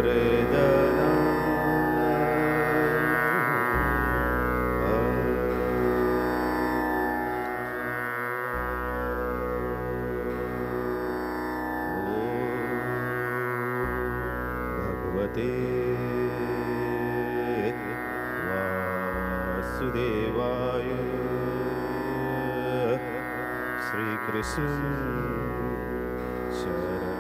गोवर्धन। भगवते वासुदेवाय। श्रीकृष्ण शरणं।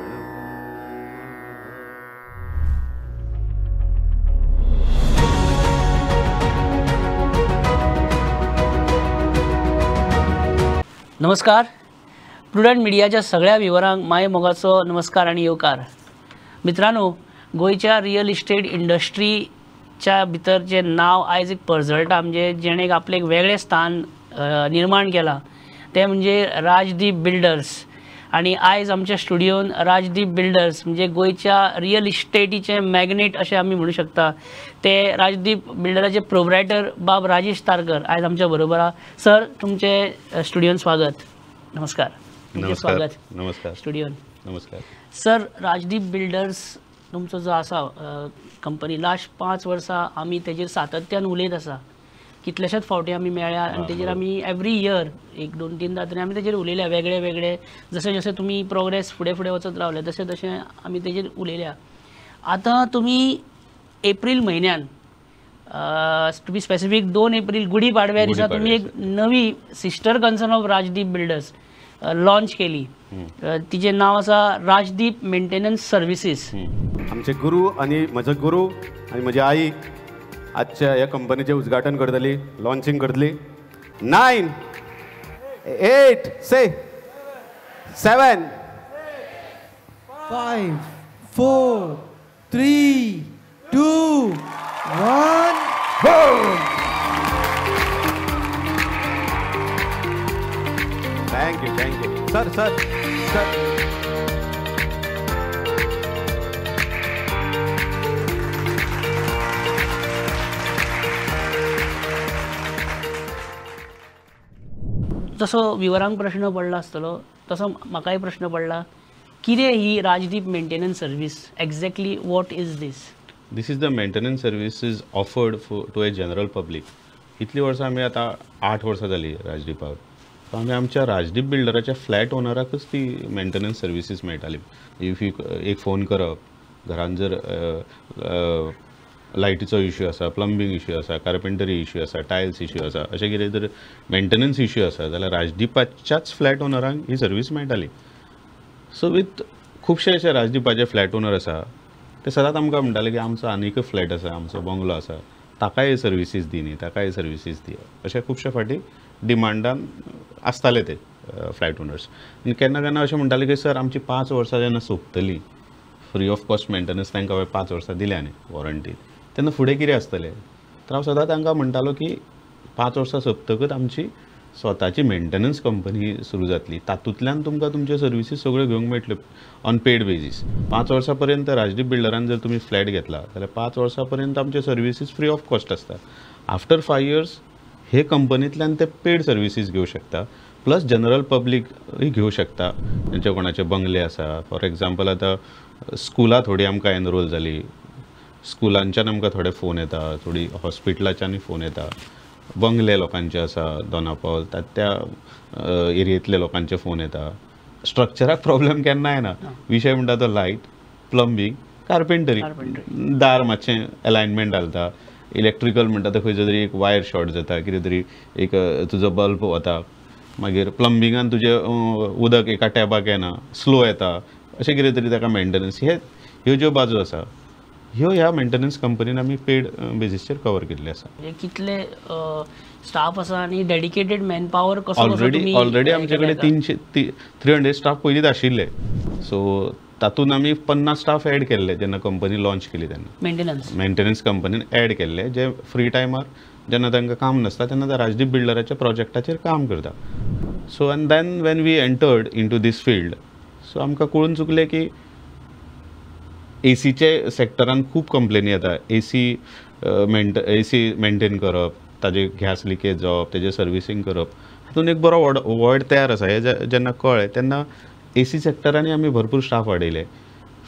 नमस्कार, प्रुडंट मिडियाच्या सगळ्या विवरांक my मोगाचो नमस्कार आनी येवकार। मित्रांनो, गोंयच्या रियल इस्टेट इंडस्ट्रीच्या भितर जें नांव आयज एक पर्जळटा, म्हणजे जेणें एक आपलें एक वेगळें स्थान निर्माण केलां, तें म्हणजे राजदीप बिल्डर्स। आनी आयज आमच्या स्टुडियोन राजदीप बिल्डर्स म्हणजे गोंयच्या रियल इस्टेटीचे मॅग्नेट अशें आमी म्हणू शकता, ते राजदीप बिल्डराचे प्रोप्रायटर बाब राजेश तारकर आयज आमच्या बरोबर आहा। सर, तुमचें स्टुडियोन स्वागत। नमस्कार। तुमचें स्वागत। नमस्कार स्टुडियोन। नमस्कार सर, राजदीप बिल्डर्स तुमचो जो आसा कंपनी, लास्ट 5 वर्सां आमी तेजेर सातत्यान उलयत आसा। कितलेशेच फावटी आमी मेळ्ळ्या आनी तेजेर आमी एवरी इयर 1 2 3 तरी आमी तेजेर उलयल्या। वेगळे वेगळे जशें जशें तुमी प्रोग्रेस फुडें फुडें वचत रावले तशें तशें आमी तेजेर उलयल्या। आतां तुमी एप्रील म्हयन्यान, टू बी स्पेसिफीक 2 एप्रील गुडी पाडव्या दिसा तुमी एक नवी sister concern of Rajdeep builders launch केली। तिचें नांव आसा राजदीप मेंटेनन्स सर्विसीस। आमचे गुरू आनी म्हजो गुरू आनी म्हजी आई आजच्या ह्या कंपनीचें उद्घाटन करतली, लॉन्चिंग करतली। 9 8 6 7 5 4 3 2 1 boom! Thank you, thank you sir. Sir sir जसो विवरांक प्रश्न पडला आसतलो तसो म्हाकाय प्रश्न पडला, कितें ही Rajdeep maintenance service, exactly what is this? This is the maintenance service is offered to a general public. इतली वर्सां आमी आतां 8 वर्सां जालीं राजदीपाक, सो आमी आमच्या राजदीप बिल्डराच्या फ्लॅट ओनराकच ती मेंटेनन्स सर्विसीस मेळटाली। If you एक फोन करप, घरान जर लायटीचो इश्यू आसा, प्लंबींग इश्यू आसा, कार्पेंटरी इश्यू आसा, टायल्स इश्यू आसा, अशें कितें जर मेंटेनन्स इश्यू आसा जाल्यार राजदीपाच्याच फ्लॅट ओनरांक ही सर्वीस मेळटाली। सो वीथ खुबशे अशे राजदीपाचे फ्लॅट ओनर आसा ते सदांच आमकां म्हणटाले की आमचो आनीक फ्लॅट आसा, आमचो बंगलो आसा, ताकाय सर्विसीस दी न्ही, ताकाय सर्विसीस दी, अशें खुबशे फावटी डिमांडान आसताले ते फ्लॅट ओनर्स। आनी केन्ना केन्ना अशें म्हणटाले की सर आमची 5 वर्सां जेन्ना सोंपतली, फ्री ऑफ कॉस्ट मेंटेनन्स तांकां हांवें 5 वर्सां दिल्या न्ही वॉरंटी, तेन्ना फुडें कितें आसतलें? तर हांव सदांच तांकां म्हणटालो की 5 वर्सां सोंपतकच आमची स्वताची मेंटेनन्स कंपनी सुरू जातली, तातूंतल्यान तुमकां तुमच्यो सर्विसीस सगळ्यो घेवंक मेळटल्यो ऑन पेड बेजीस। 5 वर्सां पर्यंत राजदीप बिल्डरान जर तुमी फ्लॅट घेतला जाल्यार 5 वर्सां पर्यंत आमच्यो सर्विसीस फ्री ऑफ कॉस्ट आसता। आफ्टर 5 इयर्स हे कंपनींतल्यान ते पेड सर्विसीस घेवं शकता, प्लस जनरल पब्लीकय घेवं शकता। तेंचे कोणाचे बंगले आसा, फॉर एग्जाम्पल आतां स्कुलां थोडीं आमकां एनरोल जालीं, स्कुलांच्यान आमकां थोडे फोन येता, थोडी हॉस्पिटलाच्यानूय फोन येता, बंगले लोकांचे आसा दोनापावल त्या एरियेंतले लोकांचे फोन येता। स्ट्रक्चराक प्रॉब्लम केन्ना येना, विशय म्हणटा तो लायट, प्लंबींग, कार्पेंटरी, दार मातशें एलायनमेंट घालता, इलेक्ट्रिकल म्हणटा तो खंयचो तरी एक वायर शॉर्ट जाता, कितें तरी एक तुजो बल्ब वता, मागीर प्लंबिंगान तुजें उदक एका टॅबाक येना, स्लो येता, अशें कितें तरी ताका मेंटेनन्स। हे ह्यो ज्यो बाजू आसा ह्यो ह्या मेंटेनन्स कंपनीन आमी पेड बेजीसचेर कवर केल्ले आसा। कितले स्टाफ आसा आनी डेडिकेटेड मॅन पावर कसो? ऑलरेडी आमचे कडेन 300 स्टाफ पयलींच आशिल्ले, सो तातूंत आमी 50 स्टाफ एड केल्ले जेन्ना कंपनी लॉन्च केली तेन्ना। मेंटेनन्स कंपनीन एड केल्ले जे फ्री टायमार जेन्ना तांकां काम नासता तेन्ना ते राजदीप बिल्डराच्या प्रोजेक्टाचेर काम करता। So and then when we entered into this field, so आमकां कळून चुकलें की एसीचे सेक्टरान खूब कंप्लेनी येता, एसी मेंटेन करप, ताजे गॅस लिकेज जावप, तेजें सर्विसींग करप, हातून एक बरो वॉर्ड तयार आसा। हें जेन्ना कळ्ळें तेन्ना एसी सेक्टरांनी आमी भरपूर स्टाफ वाडयले।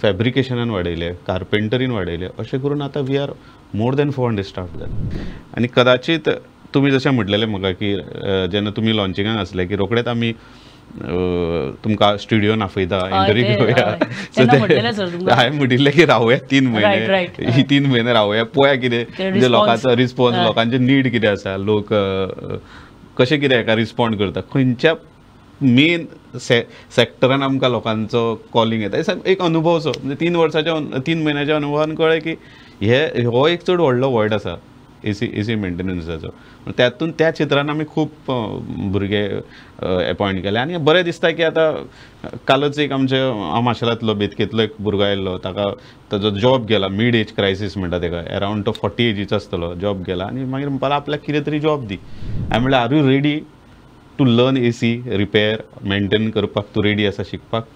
फॅब्रिकेशनान वाडयले, कार्पेंटरीन वाडयले, अशें करून आतां we are more than 400 staff जाले. आनी कदाचित तुमी जशें म्हटलेलें म्हाका की जेन्ना तुमी लॉन्चिंगाक आसले की रोखडेच आमी तुमकां स्टुडियोन आपयता, इंटरव्यू घेवया. हांवें म्हणिल्लें की रावया 3 म्हयने, ही 3 म्हयने रावया, पळोवया कितें म्हणजे लोकांचो रिस्पॉन्स, लोकांचे नीड कितें आसा, लोक कशें कितें हेका रिस्पॉन्ड करता, खंयच्या मेन सेक्टरान आमकां लोकांचो कॉलिंग येता. एक अनुभव सो म्हणजे 3 वर्साच्या 3 म्हयन्याच्या अनुभवान कळ्ळें की हे हो एक चड व्हडलो वर्ड आसा एसी मेंटेनन्साचो. त्यातून त्या क्षेत्रान आमी खूब भुरगे एपॉयंट केले आनी बरें दिसता की आतां कालच एक आमच्या माशेलांतलो बेतकेंतलो एक भुरगो आयिल्लो, ताका ताजो जॉब गेला, मीड एज क्रायसीस म्हणटा तेका, अरावंड तो 40 एजीचो आसतलो, जॉब गेला आनी मागीर म्हणपाक आपल्याक कितें तरी जॉब दी. हांवें म्हणलें are you ready to learn AC repair maintain करपाक, तूं रेडी आसा शिकपाक?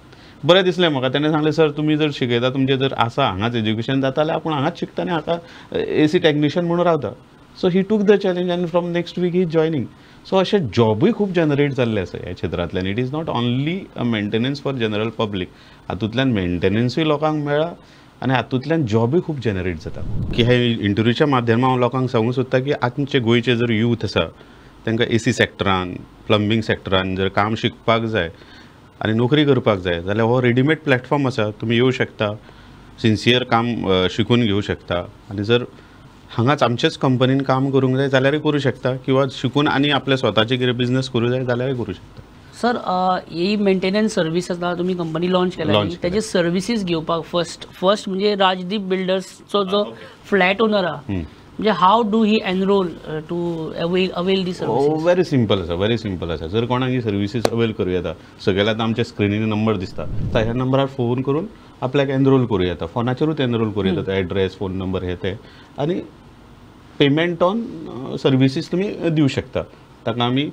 बरें दिसलें म्हाका. तेणें सांगलें सर तुमी जर शिकयता, तुमचें जर आसा हांगाच एज्युकेशन जाता जाल्यार आपूण हांगाच शिकता आनी हाका एसी टॅक्निशियन म्हणून रावता. So he took the challenge आनी from next week he joining. So अशे जॉबूय खूब जनरेट जाल्ले आसा ह्या क्षेत्रांतल्यान. It is not only a maintenance for general public, हातूंतल्यान मेंटेनन्सूय लोकांक मेळ्ळा आनी हातूंतल्यान जॉबूय खूब जनरेट जाता. की ह्या इंटरव्यूच्या माध्यमान हांव लोकांक सांगूंक सोदता की आमचे गोंयचे जर यूथ आसा तांकां एसी सेक्टरान, प्लंबींग सेक्टरान जर काम शिकपाक जाय आनी नोकरी करपाक जाय जाल्यार हो रेडीमेड प्लॅटफॉर्म आसा, तुमी येवं शकता, सिन्सियर काम शिकून घेवं शकता आनी जर हांगाच आमचेच कंपनीन काम करूंक जाय जाल्यारूय करूं शकता, किंवा शिकून आनी आपल्या स्वताचे कितें बिजनस करूं जाय जाल्यारूय करूं शकता. सर ही मेंटेनन्स सर्वीस आसा तुमी कंपनी लॉन्च केला, तेजे सर्विसीस घेवपाक फर्स्ट म्हणजे राजदीप बिल्डर्सचो जो फ्लॅट ओनर आहा, म्हणजे how do he enrol to avail the services? Very simple आसा, व्हेरी सिंपल आसा. जर कोणाक ही सर्विसीस अवेल करूं येता, सगळ्याक आतां आमच्या स्क्रिनीर नंबर दिसता, तर ह्या नंबरार फोन करून आपल्याक एनरोल करूं येता, फोनाचेरूच एनरोल करूं येता, एड्रेस, फोन नंबर हे ते, आनी पेमेंट ऑन सर्विसीस तुमी दिवं शकता. ताका आमी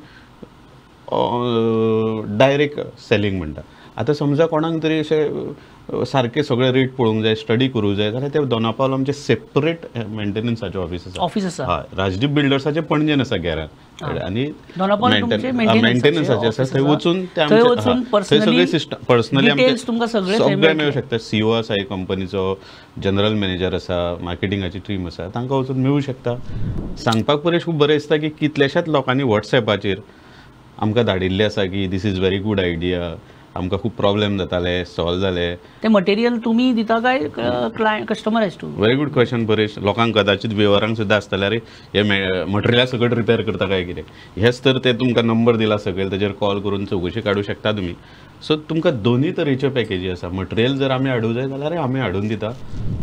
डायरेक्ट सेलिंग म्हणटा. आतां समजा कोणाक तरी अशें सारकें सगळें रेट पळोवंक जाय, स्टडी करूंक जाय जाल्यार ते दोनापावल आमचें सेपरेट मेंटेनन्साचें ऑफीस आसा. ऑफीस आसा हय, राजदीप बिल्डर्साचें पणजेन आसा गेरान आनी मेंटेनन्साचें आसा, थंय वचून ते आमचें सगळें सिस्टम पर्सनली आमचें सगळें मेळूंक शकता. सीईओ आसा हे कंपनीचो, जनरल मॅनेजर आसा, मार्केटिंगाची टीम आसा, तांकां वचून मेळूं शकता. सांगपाक परेश खूब बरें दिसता की कितल्याशाच लोकांनी वॉट्सएपाचेर आमकां धाडिल्लें आसा की this is very good idea, आमकां खूब प्रॉब्लेम जाताले, सॉल्व जाले. ते मटेरियल तुमी दिता काय client customer has to? Very good question Paresh. लोकांक कदाचित वेव्हारांक सुद्दां आसतले अरे हे मटेरियल सगळें रिपेर करता काय कितें, हेच तर ते तुमकां नंबर दिला सकयल, ताजेर कॉल करून चवकशी काडूं शकता तुमी. सो तुमकां दोनूय तरेच्यो पॅकेजी आसा. मटेरियल जर आमी हाडूंक जाय जाल्यार आमी हाडून दिता,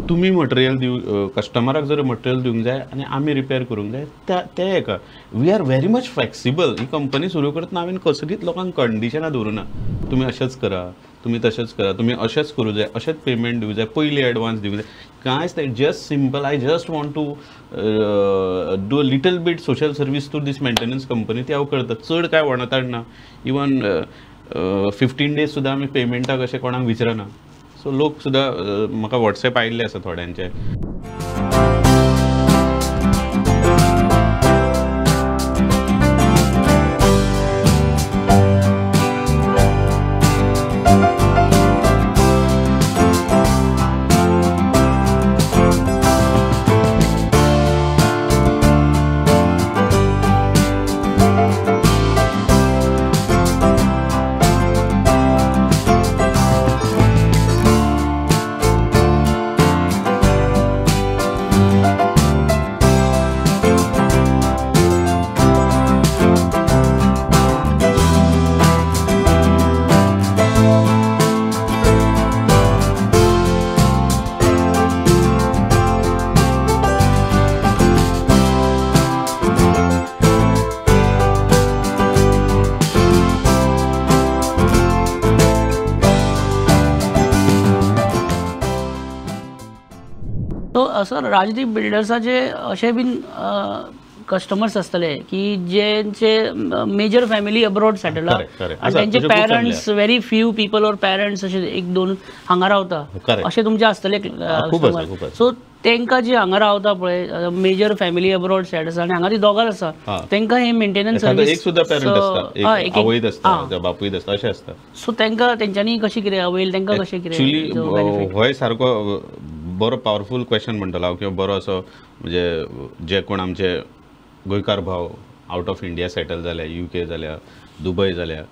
तुमी मटेरियल दिव कस्टमराक जर मटेरियल दिवंक जाय आनी आमी रिपेर करूंक जाय ते एका. We are very much flexible. He company सुरू करतना हांवें कसलीच लोकांक कंडिशनां दवरूं ना, तुमी अशेंच करा, तुमी तशेंच करा, तुमी अशेंच करूं जाय, अशेंच पेमेंट दिवंक जाय, पयलीं एडवान्स दिवंक जाय, कांयच नाही. Just simple, I just want to do a little bit social service to this maintenance company, ती हांव करता. चड कांय वणताड ना, इवन 15 डेज सुद्दां आमी पेमेंटाक अशें कोणाक विचारना. सो लोक सुद्दां म्हाका वॉट्सएप आयिल्ले आसा थोड्यांचे. सर राजदीप बिल्डर्साचे अशें बीन कस्टमर्स आसतले की जेंचे मेजर फॅमिली अब्रॉड सेटल आनी तेंचे parents very few people or parents अशे एक दोन हांगा रावता, अशें तुमचे आसतले. सो तांकां जी हांगा रावता पळय मेजर फॅमिली अब्रॉड सायड आसा आनी हांगा ती दोगांच आसा तांकां हे मेंटेनन्स सर्वीस एक सुद्दां पेरंट आसता, आवयच आसता, बापूयच आसता, अशें आसता. सो तांकां तेंच्यांनी कशें कितें अवेल तांकां कशें कितें एक्चुअली होय सारको बरो पावरफूल क्वेश्चन म्हणटलो हांव किंवा बरो असो म्हणजे जे कोण आमचे गोंयकार भाव आउट ऑफ इंडिया सेटल जाल्या, UK जाल्या, दुबय जाल्या,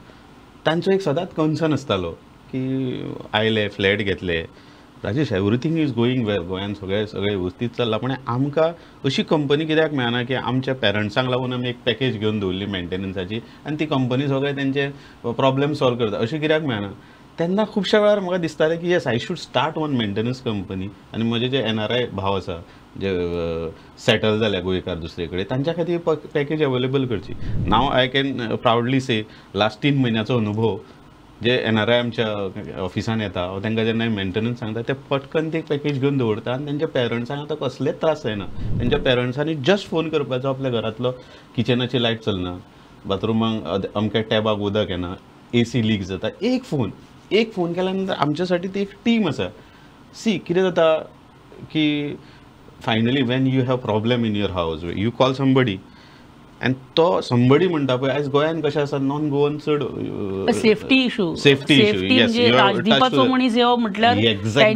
तांचो एक सदांच कन्सर्न आसतालो की आयले फ्लॅट घेतले, Rajesh everything is going well, गोंयान सगळें सगळें वेवस्थीत चल्लां, पूण आमकां अशी कंपनी कित्याक मेळना की आमच्या पेरंट्सांक लागून आमी एक पॅकेज घेवन दवरली मेंटेनन्साची आनी ती कंपनी सगळे तेंचे प्रॉब्लेम सॉल्व करता, अशें कित्याक मेळना. तेन्ना खुबश्या वेळार म्हाका दिसतालें की yes I should start one maintenance company. आनी म्हजे जे NRI भाव आसा जे सेटल जाल्या गोंयकार दुसरे कडेन तांच्या खातीर पॅकेज अवेलेबल करची. Now I can proudly say last 3 म्हयन्याचो अनुभव जे NRI आमच्या ऑफिसान येता हांव तांकां जेन्ना मेंटेनन्स सांगता ते पटकन ती पॅकेज घेवन दवरता आनी तेंच्या पेरंट्सांक आतां कसलेच त्रास जायना. तेंच्या पेरंट्सांनी जस्ट फोन करपाचो, आपल्या घरांतलो किचनाची लायट चलना, बाथरुमाक अमक्या टॅबाक उदक येना, AC leak जाता, एक फोन केल्या नंतर आमच्यासाठी ती एक टीम आसा. सी कितें जाता की finally when you have problem in your house you call somebody आनी तो समबडी म्हणटा पळय आयज गोंयान कशें आसा नॉन गोवन चड सेफ्टी इशू, सेफ्टी इशू राजदीपाचो मनीस येवप म्हटल्यार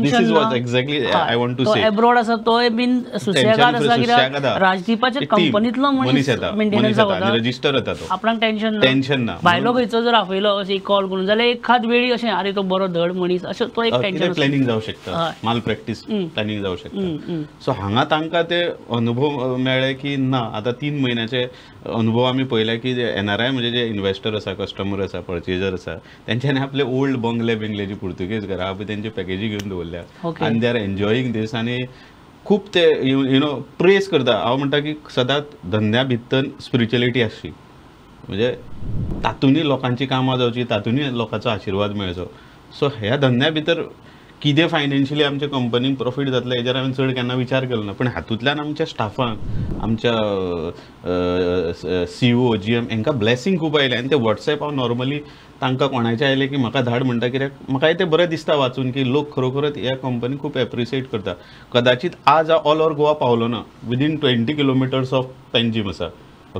this is what exactly I want to say. Abroad आसा तोय बीन सुसेगाद आसा कित्याक राजदीपाच्या कंपनीतलो मनीस मेंटेनन्साक वता, रजिस्टर जाता, तो आपणाक टेन्शन ना, टेन्शन ना. भायलो खंयचो जर आपयलो अशें कॉल करून जाल्यार एखाद वेळी अशें अरे तो बरो धड मनीस अशें तो एक टेन्शन प्लॅनिंग जावं शकता, माल प्रॅक्टीस प्लॅनिंग जावं शकता. सो हांगा तांकां ते अनुभव मेळ्ळे की ना आतां 3 म्हयन्याचे अनुभव आमी पळयले की जे NRI म्हणजे जे इन्वेस्टर आसा, कस्टमर आसा, पर्चेजर आसा, तेंच्यांनी आपले ओल्ड बंगले बिंगले जी पुर्तुगेज घरां आहा पळय तेंचे पॅकेजी घेवन दवरल्या आनी they are enjoying दीस आनी खूब ते you know press करता. हांव म्हणटा की सदांच धंद्या भितर स्पिरिच्युअलिटी आसची, म्हणजे तातूंय लोकांची कामां जावची, तातूंय लोकांचो आशिर्वाद मेळचो. सो ह्या धंद्या भितर कितें फायनान्शियली आमच्या कंपनीक प्रॉफीट जातलें हेजेर हांवें चड केन्ना विचार केलो ना, पूण हातूंतल्यान आमच्या स्टाफांक, आमच्या CEO, GM हांकां ब्लेसिंग खूब आयलें. आनी ते वॉट्सएप हांव नॉर्मली तांकां कोणाचें आयलें की म्हाका धाड म्हणटा, कित्याक म्हाकाय तें बरें दिसता वाचून की लोक खरोखरच ह्या कंपनीक खूब एप्रिशिएट करता. कदाचित आज हांव ऑल ओवर गोवा पावलो ना, विदीन 20 किलोमिटर्स ऑफ पेंजीम आसा.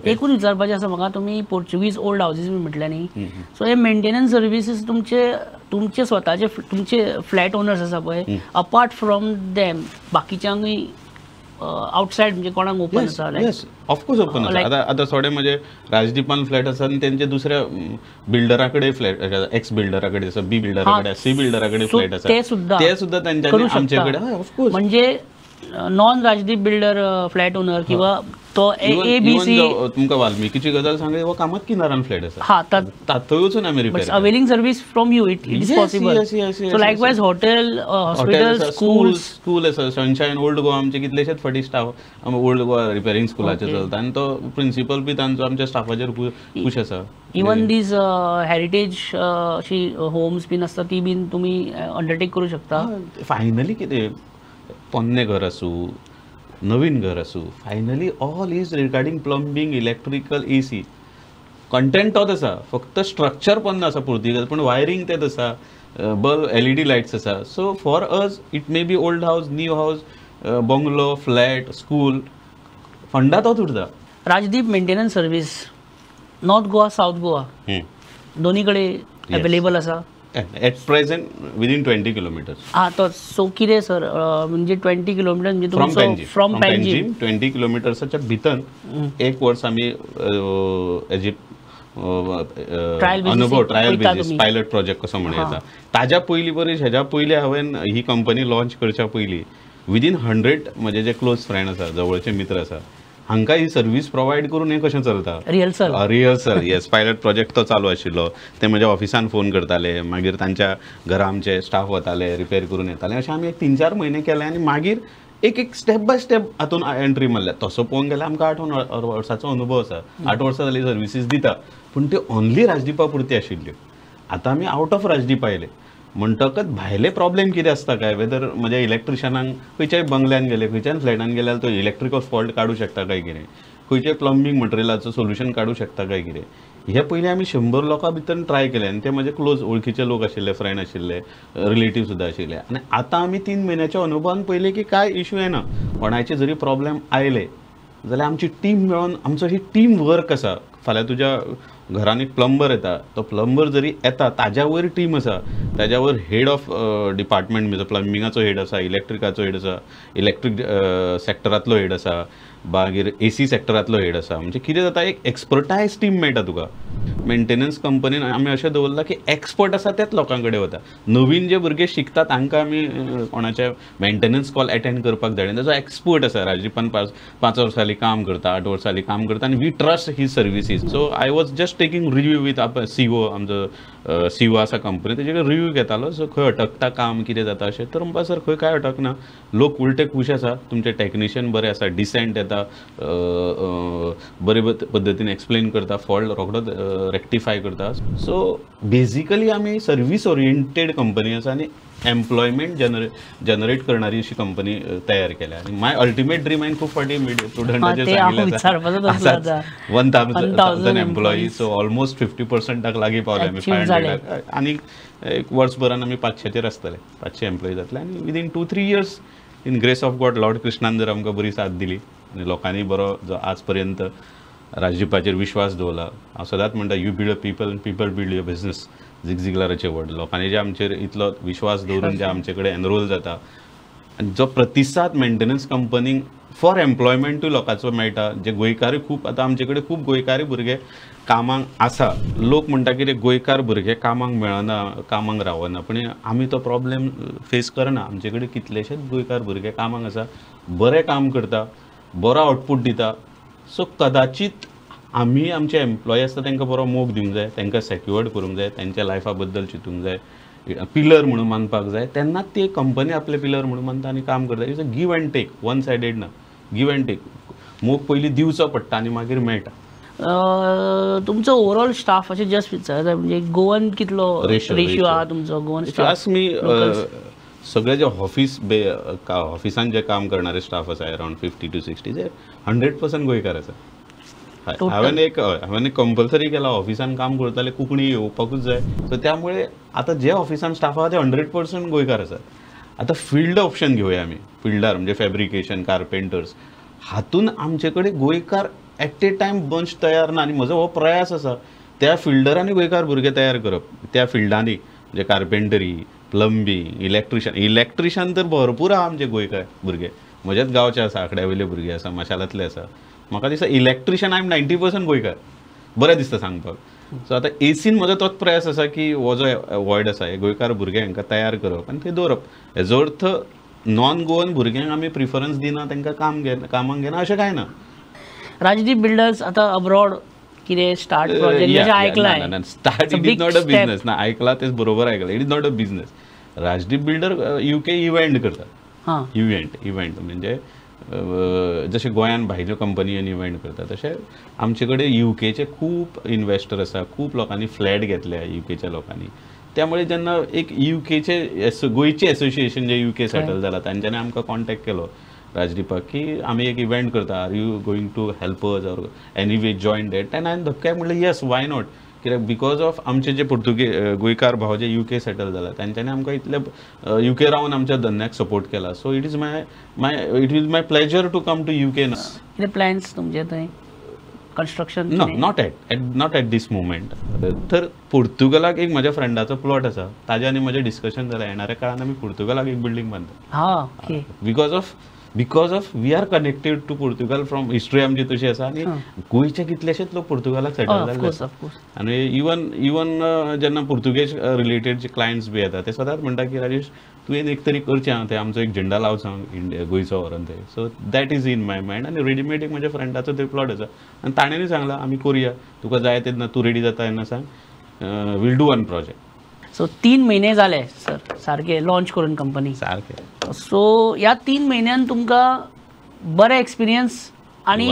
एकूच विचारपाचें आसा म्हाका, तुमी पोर्चुगीज ओल्ड हावजीस बी म्हटलें न्ही, सो हे मेंटेनन्स सर्विसीस तुमचे तुमचे स्वताचे तुमचे फ्लॅट ओनर्स आसा पळय, अपार्ट फ्रॉम देम बाकीच्यांकूय आउटसायड म्हणजे कोणाक ओपन आसा? येस, ऑफकोर्स ओपन आसा. आतां आतां थोडे म्हणजे राजदीपान फ्लॅट आसा आनी तेंचे दुसऱ्या बिल्डरा कडेन फ्लॅट, एक्स बिल्डरा कडेन आसा, बी बिल्डरा कडेन, सी बिल्डरा कडेन फ्लॅट आसा, ते सुद्दां तेंच्यांनी आमचे कडेन ऑफकोर्स. म्हणजे non Rajdeep builder flat owner किंवा तो ए बी सी, तुमकां वाल्मिकीची गजाल सांगली, हो कामत किनारान फ्लॅट आसा, थंय वचून आमी repair, availing service from you it is possible. So likewise hotel, hospital, school, school आसा, सनशायन ओल्ड गोवा आमचे कितलेशेच फाटी स्टाफ ओल्ड गोवा रिपेरींग स्कुलाचे चलता आनी तो प्रिंसिपल बी तांचो आमच्या स्टाफाचेर खूश आसा. इवन these heritage अशी होम्स बीन आसता ती बीन तुमी अंडरटेक करूं शकता. फायनली कितें पोन्नें घर आसूं, नवीन घर आसूं, finally all is regarding plumbing, electrical, AC content तोच आसा, फक्त स्ट्रक्चर पोन्नें आसा पुर्तुगेज, पूण वायरींग तेच आसा, बल्ब LED lights आसा. So for us it may be old house, new house, bungalow, flat, school, फंडा तोच उरता. Rajdeep maintenance service North Goa, South Goa दोन्ही कडेन अवेलेबल आसा at present within 20 kilometres. हां, तो सो कितें सर म्हणजे 20 किलोमिटर म्हणजे तुमचो फ्रॉम पणजी 20 किलोमिटर्साच्या भितर एक वर्स आमी एज अनुभव ट्रायल बेसीस पायलट प्रोजेक्ट कसो म्हणूं येता. ताज्या पयलीं परेश हेज्या पयलीं हांवें ही कंपनी लॉन्च करच्या पयलीं विदीन 100 म्हजे जे क्लोज फ्रेंड आसा, जवळचे मित्र आसा, हांकां ही सर्वीस प्रोवायड करून हें कशें चलता रिहर्सल, रिहर्सल येस, पायलट प्रोजेक्ट तो चालू आशिल्लो. ते म्हज्या ऑफिसान फोन करताले, मागीर तांच्या घरा आमचे स्टाफ वताले, रिपेर करून येताले. अशें आमी एक 3-4 म्हयने केले आनी मागीर एक एक स्टेप बाय स्टेप हातून एंट्री मारल्या. तसो पळोवंक गेल्यार आमकां 8 वर्साचो अनुभव आसा, 8 वर्सां जाली सर्विसीस दिता, पूण त्यो ओनली राजदीपा पुरती आशिल्ल्यो. आतां आमी आवट ऑफ राजदीप आयले म्हणटकच भायले प्रॉब्लेम कितें आसता काय, वेदर म्हज्या इलेक्ट्रिशनांक खंयच्याय बंगल्यान गेले, खंयच्याय फ्लॅटान गेल्यार तो इलेक्ट्रिकल फॉल्ट काडूं शकता काय कितें, खंयच्याय प्लंबींग मटेरियलाचो सोल्युशन काडूं शकता काय कितें, हे पयलीं आमी 100 लोकां भितर ट्राय केले आनी ते म्हजे क्लोज वळखीचे लोक आशिल्ले, फ्रेंड आशिल्ले, रिलेटीव सुद्दां आशिल्ले. आनी आतां आमी 3 म्हयन्याच्या अनुभवान पयलें की कांय इशू येना. कोणाचे जरी प्रॉब्लेम आयले जाल्यार आमची टीम मेळोन, आमचो ही टीम वर्क आसा. फाल्यां तुज्या घरान एक प्लंबर येता, तो प्लंबर जरी येता ताज्या वयर टीम आसा, ताज्या वयर हेड ऑफ डिपार्टमेंट म्हणजे प्लंबिंगाचो हेड आसा, इलेक्ट्रिकाचो हेड आसा, इलेक्ट्रीक सेक्टरांतलो हेड आसा, मागीर एसी सेक्टरांतलो हेड आसा. म्हणजे कितें जाता, एक एक्सपर्टायज टीम मेळटा तुका. मेंटेनन्स कंपनीन आमी अशें दवरलां की एक्सपर्ट आसा तेच लोकां कडेन वता. नवीन जे भुरगे शिकतात तांकां आमी कोणाचे मेंटेनन्स कॉल एटेंड करपाक धाडना. ताचो एक्सपर्ट आसा, राजदीपान 5 वर्सां काम करता, 8 वर्सां काम करता आनी we trust his services. So I was just taking review with CO, आमचो सीओ आसा कंपनी, तेजे कडेन रिव्यू घेतालो. सो खंय अटकता काम, कितें जाता अशें. तर म्हणपा सर खंय कांय अटकना, लोक उलटे खूश आसा, तुमचे टॅक्निशियन बरे आसा, डिसेंट येता, बरे पद्दतीन एक्सप्लेन करता, फॉल्ट रोखडोच रेक्टिफाय करता. सो बेजिकली आमी सर्वीस ओरिएंटेड कंपनी आसा आनी एम्प्लॉयमेंट जनरेट करणारी अशी कंपनी तयार केल्या. आनी माय अल्टिमेट ड्रीम हांवें खूब फावटी प्रुडंटाचेर सांगिल्लें आसा, 1000 एम्प्लॉई. सो ऑलमोस्ट 50% लागीं पावले आमी, 500. आनी एक वर्सभरान आमी 500चेर आसतले, 500 एम्प्लॉई जातले. आनी within 2-3 years in grace of God, Lord कृष्णान जर आमकां बरी साथ दिली आनी लोकांनी बरो जो आज पर्यंत राजदीपाचेर विश्वास दवरला. हांव सदांच म्हणटा, you build a people and people build your business. Zig झिगलराचे word. लोकांनी जे आमचेर इतलो विश्वास दवरून जे आमचे कडेन एनरोल जाता आनी जो प्रतिसाद मेंटेनन्स कंपनीक फॉर एम्प्लॉयमेंटूय लोकांचो मेळटा. जे गोंयकारूय खूब आतां आमचे कडेन खूब गोंयकारी भुरगे कामाक आसा. लोक म्हणटा कितें गोंयकार भुरगे कामाक मेळना, कामाक रावना, पूण आमी तो प्रॉब्लेम फेस करना. आमचे कडेन कितलेशेच गोंयकार भुरगे कामाक आसा, बरें काम करता, बरो आउटपूट दिता. सो कदाचित आमी आमचे एम्प्लॉय आसता तांकां बरो मोग दिवंक जाय, तांकां सेक्युअर्ड करूंक जाय, तांच्या लायफा बद्दल चिंतूंक जाय, पिलर म्हणून मानपाक जाय. तेन्नाच ती कंपनी आपले पिलर म्हणून मानता आनी काम करता. It's a give and take, one sided ना, गिव अँड टेक. मोग पयलीं दिवचो पडटा आनी मागीर मेळटा. तुमचो ओवरऑल स्टाफ अशें जस्ट विचारता, म्हणजे गोवन कितलो रेशियो आहा तुमचो गोवन स्टाफ? मी सगळे जे ऑफिस ऑफिसान जे काम करणारे स्टाफ आसा अरावंड 50 to 60, जे 100% गोंयकार आसा. हांवें एक कंपल्सरी केला, ऑफिसान काम करताले कोंकणी येवपाकूच जाय. सो त्यामुळे आतां जे ऑफिसान स्टाफ आहा ते 100% गोंयकार आसात. आतां फिल्ड ऑप्शन घेवया आमी, फिल्डार म्हणजे फॅब्रिकेशन, कार्पेंटर्स, हातून आमचे कडेन गोंयकार एट ए टायम बंच तयार ना. आनी म्हजो हो प्रयास आसा त्या फिल्डरांनी गोंयकार भुरगे तयार करप, त्या फिल्डांनी म्हणजे कार्पेंटरी, प्लंबींग, इलेक्ट्रिशन. इलेक्ट्रिशन तर भरपूर आहा आमचे गोंयकार भुरगे, म्हज्याच गांवचे आसा, आकड्या वयले भुरगे आसा, माशालांतले आसा. म्हाका दिसता इलेक्ट्रिशन I am 90% गोंयकार, बरें दिसता सांगपाक. सो आतां एसीन म्हजो तोच प्रयास आसा की हो जो वॉयड आसा हे गोंयकार भुरगे हांकां तयार करप आनी थंय दवरप. हेजो अर्थ नॉन गोवन भुरग्यांक आमी प्रिफरन्स दिना, तांकां काम घेना, कामाक घेना अशें कांय ना. राजदीप बिल्डर्स आतां अब्रॉड कितें स्टार्ट प्रोजेक्ट आयकलां, start it is not a business ना, आयकलां तेच बरोबर आयकलां, it is not a business. Rajdeep builder UK event करता, इव्हेंट म्हणजे जशें गोंयान भायल्यो कंपनी येवन इव्हेंट करता तशें आमचे कडेन युकेचे खूब इन्वेस्टर आसा, खूब लोकांनी फ्लॅट घेतल्या युकेच्या लोकांनी. त्यामुळे जेन्ना एक युकेचे गोंयचे एसोसिएशन जे युके सेटल जाला तांच्यांनी आमकां कॉन्टेक्ट केलो राजदीपाक की आमी एक इव्हेंट करता, are you going to help us or any way join that. तेन्ना हांवें धपक्याक म्हणलें येस, why not. कित्याक because of आमचे जे पुर्तुगेज गोंयकार भाव जे युके सेटल जाला तांच्यांनी आमकां इतले युके रावन आमच्या धंद्याक सपोर्ट केला. So it is my my it is my pleasure to come to UK. कितें प्लॅन्स तुमचे थंय कन्स्ट्रक्शन? ना, not at this moment. तर पुर्तुगालाक एक म्हज्या फ्रेंडाचो प्लॉट आसा, ताजे आनी म्हजें डिस्कशन जालें, येणाऱ्या काळान आमी पुर्तुगालाक एक बिल्डींग बांदता. Because of we are connected to Portugal from history आमची तशी आसा आनी गोंयचे कितलेशेच लोक पुर्तुगालाक सेटल जाल्ले आसा. आनी इवन जेन्ना पुर्तुगेज रिलेटेड जे क्लायंट्स बी येता ते सदांच म्हणटा की राजेश तुवें एक तरी करचें आं, ते आमचो एक झेंडा लावचो इंडिया गोंयचो व्हरोन थंय. So that is in my mind. आनी रेडीमेड एक म्हज्या फ्रेंडाचो थंय प्लॉट आसा आनी ताणेंय सांगलां आमी करुया, तुका जाय तेन्ना तूं रेडी जाता तेन्ना सांग, will do one project. So 3 म्हयने जाले सर सारके लॉन्च करून कंपनी सारके. सो ह्या 3 म्हयन्यान तुमकां बरे एक्सपिरियन्स आनी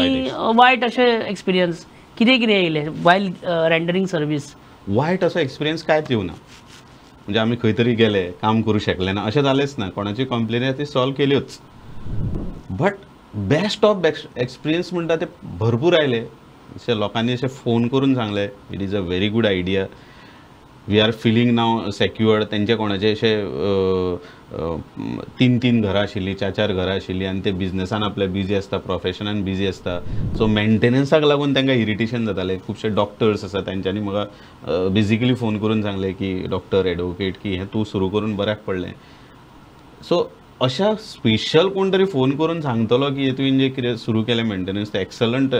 वायट अशे एक्सपिरियन्स कितें कितें येयले वायल रेंडरिंग सर्वीस? वायट असो एक्सपिरियन्स कांयच येवना, म्हणजे आमी खंय तरी गेले काम करूं शकले ना अशें जालेंच ना, कोणाची कंप्लेन ती solve केल्योच. But best of best experience म्हणटा ते भरपूर आयले. अशें लोकांनी अशें फोन करून सांगलें, it is a very good idea, we are feeling now secured. तेंचे कोणाचे अशे 3-3 घरां आशिल्लीं, 4-4 घरां आशिल्लीं आनी ते बिजनसान आपले बिजी आसता, प्रोफेशनान बिजी आसता. सो मेंटेनन्साक लागून तांकां इरिटेशन जातालें. खुबशे डॉक्टर्स आसा तांच्यांनी म्हाका बेजिकली फोन करून सांगलें की डॉक्टर एडवोकेट की हें तूं सुरू करून बऱ्याक पडलें. सो अशा स्पेशल कोण तरी फोन करून सांगतलो की तुवें जें कितें सुरू केलें मेंटेनन्स तें एक्सलंट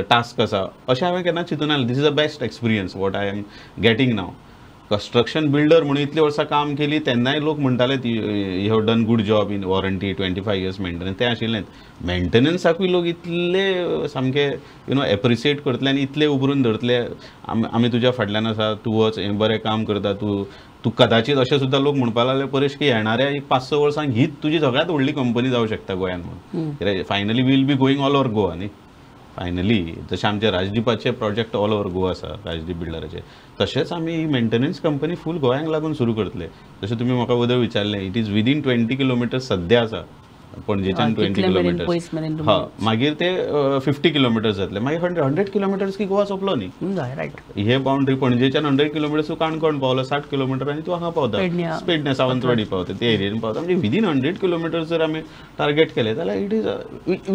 टास्क आसा, अशें हांवें केन्ना चिंतून आयलें. This is the best experience what I am getting now. Construction builder म्हणून इतलीं वर्सां काम केली तेन्नाय लोक म्हणटाले you have done good job in warranty 25 years maintenance, तें आशिल्लेंच. मेंटेनन्साकूय लोक इतले सामके you know appreciate करतले आनी इतले उबरून धरतले, आमी तुज्या फाटल्यान आसा, तूं वच, हें बरें काम करता तूं, तूं कदाचित अशें सुद्दां लोक म्हणपाक लागले परेश की येणाऱ्या एक 5-6 वर्सांक हीच तुजी सगळ्यांत व्हडली कंपनी जावं शकता गोंयांत म्हणून. कित्याक finally we'll be going all over Goa न्ही. फायनली जशें आमचे राजदीपाचे प्रोजेक्ट ऑल ओवर गोवा आसा, राजदीप बिल्डराचे, तशेंच आमी ही मेंटेनन्स कंपनी फूल गोंयांक लागून सुरू करतले. जशें तुमी म्हाका वदळ विचारलें, it is within 20 kilometres सद्या आसा, पणजेच्यान 20 किलोमिटर्स, हा मागीर ते 50 किलोमिटर्स जातले, मागीर 100 किलोमिटर्स की गोवा सोंपलो न्ही. हे बाउंड्री पणजेच्यान 100 किलोमिटर्स तूं काणकोण पावलो, 60 किलोमिटर आनी तूं हांगा पावता पेडण्या सावंतवाडी पावता, ते एरियेन पावता. म्हणजे विदीन 100 किलोमिटर्स जर आमी टार्गेट केलें जाल्यार it is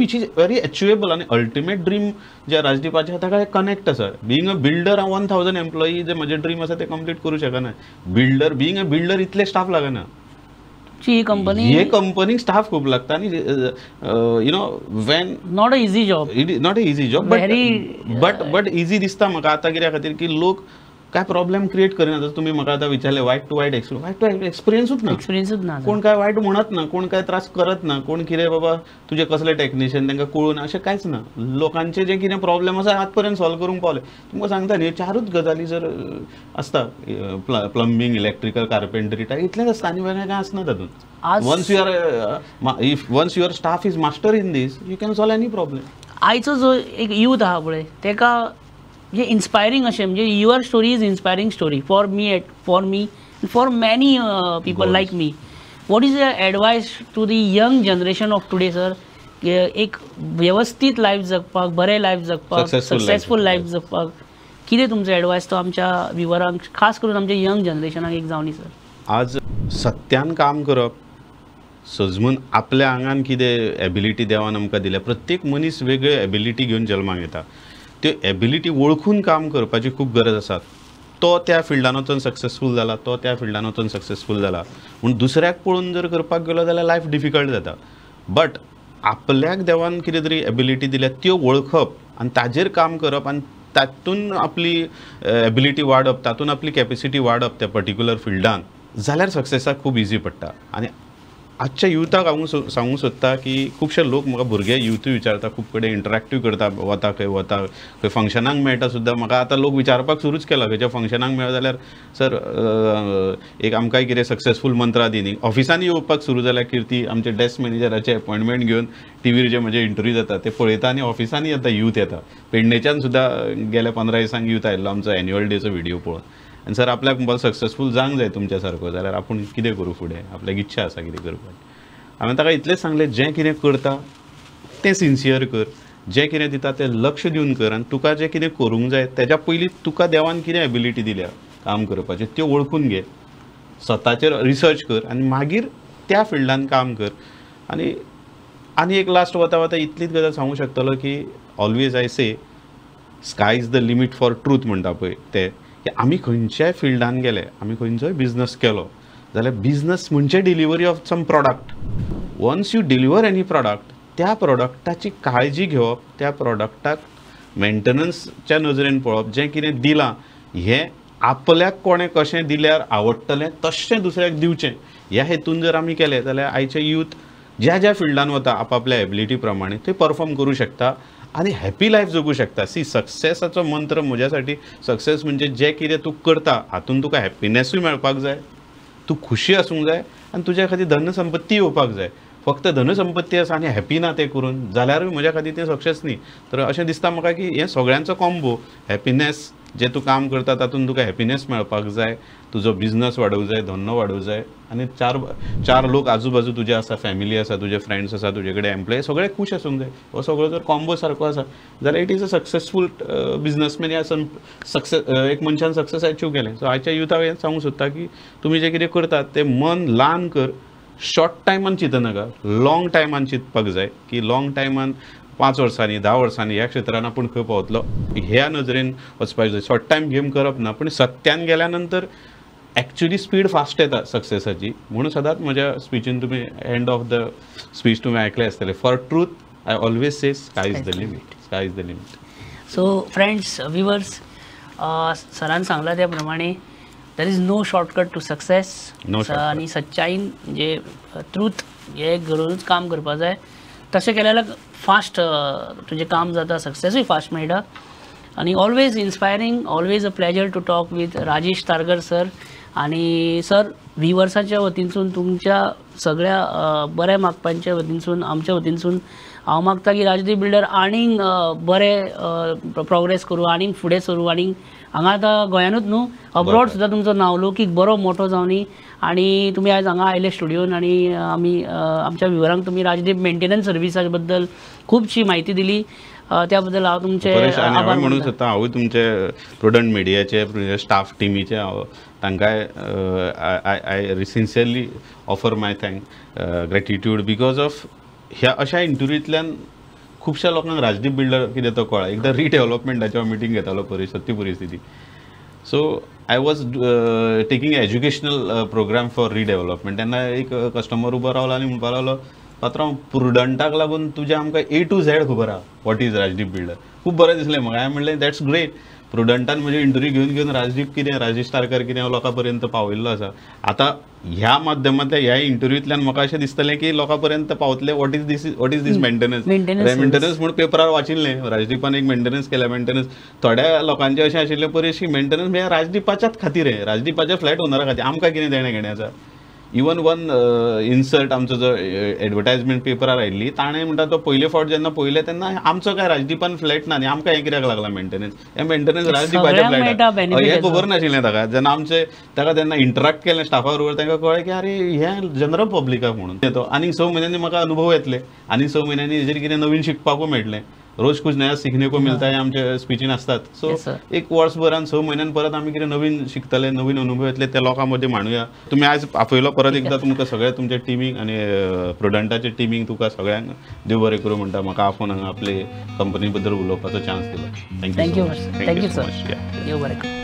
which is very achievable. आनी अल्टिमेट ड्रीम जे राजदीपाचें ताका कनेक्ट आसा. बिंग अ बिल्डर हांव 1000 एम्प्लॉई जे म्हजें ड्रीम आसा तें कंप्लीट करूं शकना. बिल्डर बिंग अ बिल्डर इतले स्टाफ लागना, ही कंपनी हे कंपनीक स्टाफ खूब लागता आनी you know when not a easy job, it is not a easy job, but but easy दिसता म्हाका आतां. कित्या खातीर की लोक काय प्रॉब्लेम क्रिएट करिना. जर तुमी म्हाका आतां विचारलें वायट टू वायट एक्सपिरियन्स, वायट टू वायट एक्सपिरियन्सूच ना, एक्सपिरियन्सूच ना, कोण काय वायट म्हणत ना, कोण काय त्रास करत ना, कोण कितें बाबा तुजे कसले टॅक्निशियन तांकां कळून अशें कांयच ना. लोकांचे जे कितें प्रॉब्लेम आसा आत पर्यंत सॉल्व करूंक पावले. तुमकां सांगता न्ही, 4ूच गजाली जर आसता, प्लंबींग, इलेक्ट्रिकल, कार्पेंटरी, इतलेंच आसता आनी वेगळें कांय आसना तातूंत. Once you are if once your staff is master in this, you can solve any problem. आयचो जो एक यूथ आहा पळय तेका जे इन्स्पायरींग अशें म्हणजे your story is inspiring story for me, for me for many people like me. What is your advice to the young generation of today sir? एक व्यवस्थीत life जगपाक, बरें लायफ जगपाक, सक्सेसफूल लायफ जगपाक कितें तुमचो एडवायस तो आमच्या व्युवरांक, खास करून आमच्या यंग जनरेशनाक एक जावनी सर? आज सत्यान काम करप, सजमून आपल्या आंगान कितें एबिलिटी देवान आमकां दिल्या, प्रत्येक मनीस वेगळे एबिलिटी घेवन जल्माक येता, त्यो एबिलिटी वळखून काम करपाची खूब गरज आसा. तो त्या फिल्डान वचून सक्सेसफूल जाला, तो त्या फिल्डान वचून सक्सेसफूल जाला म्हूण दुसऱ्याक पळोवन जर करपाक गेलो जाल्यार लायफ डिफिकल्ट जाता. बट आपल्याक देवान कितें तरी एबिलिटी दिल्या त्यो वळखप आनी ताजेर काम करप आनी तातूंत आपली एबिलिटी वाडप, तातूंत आपली कॅपेसिटी वाडप त्या पर्टिक्युलर फिल्डान, जाल्यार सक्सेसाक खूब इजी पडटा. आनी आजच्या युथाक हांव सांगूंक सोदता की खुबशे लोक म्हाका भुरगे युथूय विचारता, खूब कडेन इंटरेक्टीव करता, वता खंय वता खंय फंक्शनाक मेळटा सुद्दां म्हाका आतां लोक विचारपाक सुरूच केला, खंयच्या फंक्शनाक मेळ्ळो जाल्यार सर एक आमकांय कितें सक्सेसफूल मंत्रा दी न्ही. ऑफिसांनी येवपाक सुरू जाल्यार किर्ती आमचे डेस्क मॅनेजराचे अपॉयंटमेंट घेवन टीव्हीर जे म्हजे इंटरव्यू जाता ते पळयता आनी ऑफिसांनी येता यूथ येता. पेडणेच्यान सुद्दां गेल्या 15 दिसांक यूथ आयिल्लो आमचो एन्युअल डेचो व्हिडियो पळोवन, आनी सर आपल्याक म्हणपाक सक्सेसफूल जावंक जाय तुमच्या सारको, जाल्यार आपूण कितें करूं फुडें, आपल्याक इच्छा आसा कितें करपाची. हांवें ताका इतलेंच सांगलें, जें कितें करता तें सिन्सियर कर, जें कितें दिता तें लक्ष दिवन कर, आनी तुका जें कितें करूंक जाय तेज्या पयलीं तुका देवान कितें एबिलिटी दिल्या काम करपाचें त्यो वळखून घे, स्वताचेर रिसर्च कर आनी मागीर त्या फिल्डान काम कर. आनी आनी एक लास्ट वता वता इतलीच गजाल सांगूंक शकतलो की always I say sky is the limit for truth म्हणटा पळय तें, की आमी खंयच्याय फिल्डान गेले, आमी खंयचोय बिजनस केलो जाल्यार बिजनस म्हणजे delivery of some product. Once you deliver any product, त्या प्रोडक्टाची काळजी घेवप, त्या प्रोडक्टाक मेंटेनन्सच्या नजरेन पळोवप, जें कितें दिलां हें आपल्याक कोणें कशें दिल्यार आवडटलें तशें दुसऱ्याक दिवचें, ह्या हेतून जर आमी केलें जाल्यार आयचे यूथ ज्या ज्या फिल्डान वता आपापल्या एबिलिटी प्रमाणे ते परफॉर्म करूं शकता आनी हॅपी लायफ जगूं शकता. सी, सक्सेसाचो मंत्र म्हज्या साठी सक्सेस म्हणजे जें कितें तूं करता हातून तुका हॅप्पीनॅसूय मेळपाक जाय, तूं खुशी आसूंक जाय आनी तुज्या खातीर धनसंपत्ती येवपाक जाय. फक्त धनसंपत्ती आसा आनी हॅपी ना तें करून जाल्यारूय म्हज्या खातीर तें सक्सेस न्ही. तर अशें दिसता म्हाका की हें सगळ्यांचो कॉम्बो, हॅप्पीनॅस, जें तूं काम करता तातूंत तुका हॅपिनेस मेळपाक जाय, तुजो बिजनस वाडोवंक जाय, धंदो वाडोवंक जाय आनी चार लोक आजू बाजू तुजे आसा, फॅमिली आसा, तुजे फ्रेंड्स आसा, तुजे कडेन एम्प्लॉय सगळे खूश आसूंक जाय. हो सगळो जर कॉम्बो सारको आसा जाल्यार it is a successful businessman या सक्सेस एक मनशान सक्सेस अचीव केलें. सो आयच्या युथाक हें सांगूंक सोदता की तुमी जें कितें करतात तें मन ल्हान कर, शॉर्ट टायमान चिंतनाका, लॉंग टायमान चिंतपाक जाय की लॉंग टायमान 5 वर्सांनी 10 वर्सांनी ह्या क्षेत्रान आपूण खंय पावतलो ह्या नजरेन वचपाक जाय. शॉर्ट टायम गेम करप ना, पूण सत्यान गेल्या नंतर एक्चुअली स्पीड फास्ट येता सक्सेसाची. म्हणून सदांच म्हज्या स्पिचीन तुमी एंड ऑफ the speech तुमी आयकले आसतले, for truth I always say sky is the limit, sky is the limit. So friends, viewers, सरान सांगला त्या प्रमाणे there is no shortcut to success. आनी सच्चाईन म्हणजे ट्रूथ हे घडोवनूच काम करपाक जाय. तशें केल्यार फास्ट तुजें काम जाता, सक्सेसूय फास्ट मेळटा. आनी always inspiring, always a pleasure to talk with Rajesh Targar sir. आनी सर, व्हिवर्साच्या वतीनसून, तुमच्या सगळ्या बऱ्या मागपांच्या वतीनसून, आमच्या वतीनसून हांव मागता की राजदीप बिल्डर आनीक बरें प्रोग्रेस करूं, आनीक फुडें सरूं, आनीक हांगा आतां गोंयानूच न्हू अब्रॉड सुद्दां तुमचो नांवलौकीक बरो मोठो जावनी. आनी तुमी आयज हांगा आयले स्टुडियोन आनी आमी आमच्या व्हिवरांक तुमी राजदीप मेंटेनन्स सर्विसा बद्दल खुबशी म्हायती दिली, त्या बद्दल हांव तुमचे आभार म्हणूंक सोदता. हांवूय तुमचे प्रुडंट मिडियाचे स्टाफ टिमीचे हांव तांकांय I sincerely offer my thank gratitude because of ह्या अशा इंटरव्यूंतल्यान खुबश्या लोकांक राजदीप बिल्डर कितें तो कळ्ळा. एकदां रिडेवलपमेंटाची हांव मिटींग घेतालो सत्य परिस्थिती. So I was taking educational programme for redevelopment. तेन्ना एक कस्टमर उबो रावलो आनी म्हणपाक लागलो, पात्रांव प्रुडंटाक लागून तुजें आमकां ए टू झॅड खबर आहा what is Rajdeep builder. खूब बरें दिसलें म्हाका. हांवें म्हणलें that's great. प्रुडंटान म्हजे इंटरव्यू घेवन घेवन राजदीप कितें, राजेश तारकर कितें लोकां पर्यंत पावयल्लो आसा. आतां ह्या माध्यमांतल्या ह्या इंटरव्यूंतल्यान म्हाका अशें दिसतलें की लोकां पर्यंत पावतलें what is this, what is this maintenance. Maintenance म्हूण पेपरार वाचिल्लें, राजदीपान एक मेंटेनन्स केल्या. मेंटेनन्स थोड्या लोकांचें अशें आशिल्लें परेश की मेंटेनन्स म्हळ्यार राजदीपाच्याच खातीर, हें राजदीपाच्या फ्लॅट ओनरा खातीर, आमकां कितें देणें घेणें आसा. इवन वन इन्सर्ट आमचो जो एडवर्टायजमेंट पेपरार आयिल्ली, ताणें म्हणटा तो पयले फावट जेन्ना पळयलें तेन्ना आमचो काय राजदीपान फ्लॅट ना आनी आमकां हें कित्याक लागला मेंटेनन्स, हें मेंटेनन्स राजदीपाच्या फ्लॅट हें खबर नाशिल्लें ताका. जेन्ना आमचें ताका तेन्ना इंटरॅक्ट केलें स्टाफा बरोबर, तांकां कळ्ळें की अरे हें जनरल पब्लिकाक म्हणून. तो आनी 6 म्हयन्यांनी म्हाका अनुभव येतले आनी 6 म्हयन्यांनी हेजेर कितें नवीन शिकपाकूय मेळटलें. रोज कुछ नया सीखने को मिलता है आमच्या स्पिचीन आसतात. सो एक वर्सभरान 6 म्हयन्यान परत आमी कितें नवीन शिकतले, नवीन अनुभव येतले, त्या लोकां मदीं मांडुया. तुमी आयज आपयलो परत एकदां तुमकां सगळ्या तुमच्या टिमीक आनी प्रुडंटाच्या टिमीक तुका सगळ्यांक देव बरें करूं म्हणटा. म्हाका आफोवन हांगा आपले कंपनी बद्दल उलोवपाचो चान्स दिलो. Thank you, thank you sir. देव बरें करूं.